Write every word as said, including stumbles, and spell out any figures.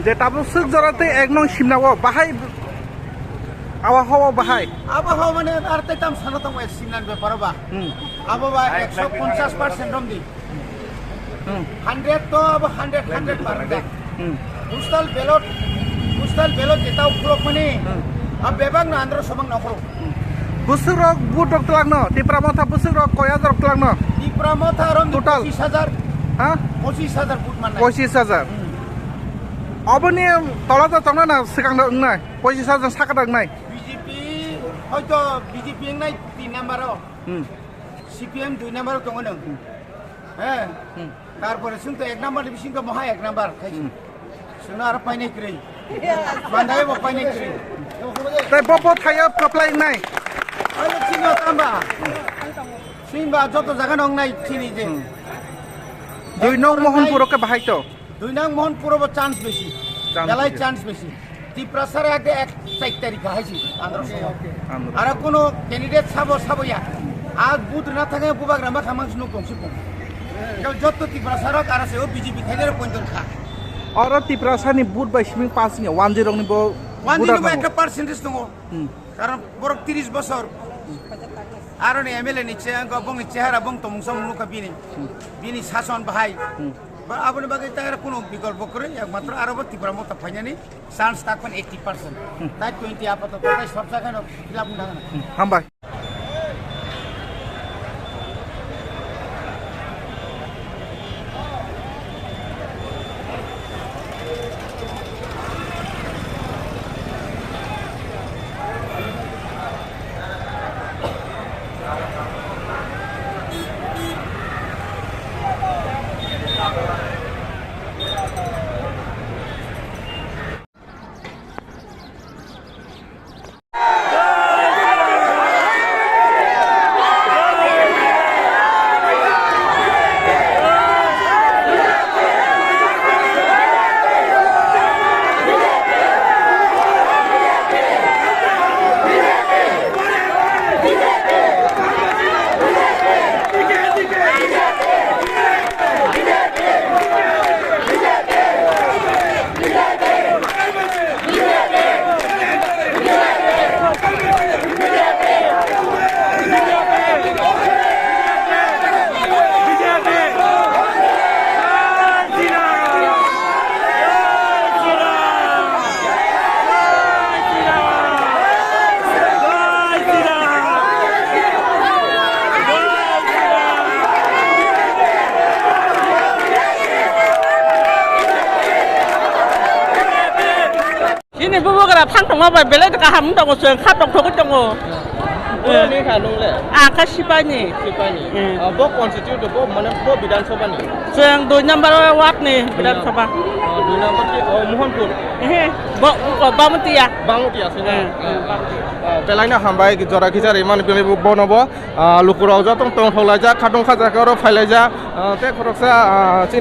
Je tabuk swk jora tei ek nong simna o bahai awa hawa bahai. Abo hawa mane ar tei tam sana tong bai simna bepar ba. Hmm. Abo ba ekso ponchas percent rom di. Hmm. Hundred to abo hundred, hundred par da. Hmm. Postal ballot, postal ballot jeta ukhulok mani. Hmm. Ab bebak na andro somang na ukhulok. Hmm. Bwswk rok vote rok twlangno, Tipra Motha bwswk rok koi hajar rok twlangno? Tipra Motha rom di total? Pochis hajar. Ha? Pochis hajar vote mannai. Pochis hajar. Hmm. Oboni tola to tongna na swkang no wngnai? Pochis hajar saka da wngnai? B J P, hoito B J P wngnai tin number o. Hmm. C P M dui number o tongo nwng. Hmm. He. Hmm. Tarpore chwng to ek number ni bising to moha ek number khai. Hmm. Chwngno aro painai kwrwi. Bandai bo painai kwrwi. Tei bo bo thaio kwplai wngnai? Ano chini o tamba. Chini ba joto jaga no wngnai chini je. Hmm. Dui nong Mohanpur o khe bahai to. Dui nang Mohanpur o bo chance besi. Chance belai besi. Chance besi. Tiprasa re age ek char tarikh hai si, andro sabo. Andro. Aro kono candidate sabo sabo ya. A vote rwna thangwi bubagra ma khamang sino kongsi kong. Jotto Tiprasa rok aro se o B J P khainai rok pointon kha. Oro Tiprasa ni vote bai simi pass ni one zero ni bo One voter zero bai nango. Ekta percentage tongo. Hmm. Karon borok tris bosor. Aro ni M L A ni che, bongni chehara bong tomung samung nukha bini. Hmm. Bini sason bahai. Hmm. Ba aboni bagwi ta aro kuno bikolpo kwrwi, ekmatro aro bo Tipra Motha phainani chance takpan eighty percent. Hmm. Tai twenty apatoto tai sorsa kheno fill up wngna. Hmm. Hambai. Chini bubagra phang tongma bai belai kaham wng tongo, chwng kha tongthogwi tongo. Boni kha nung le? Ang kha Sipani. Sipani. Hmm. Ah, bo constitute bo, mane bo Bidhan Sabha ni? Chwng dui number ward ni Bidhan Sabha. Ah, dui number ki, oh, Mohanpur. Ehe, bo, oh, Bamutiya. Bamutiya se na? Hmm, hmm, Bamutiya. Ah, belai no hambai, jora kichari man bini bo, bono bo, ah, lukurok jotong tongthok laijak, khatung khajak oro phai laijak, ah, tei khoroksa, ah,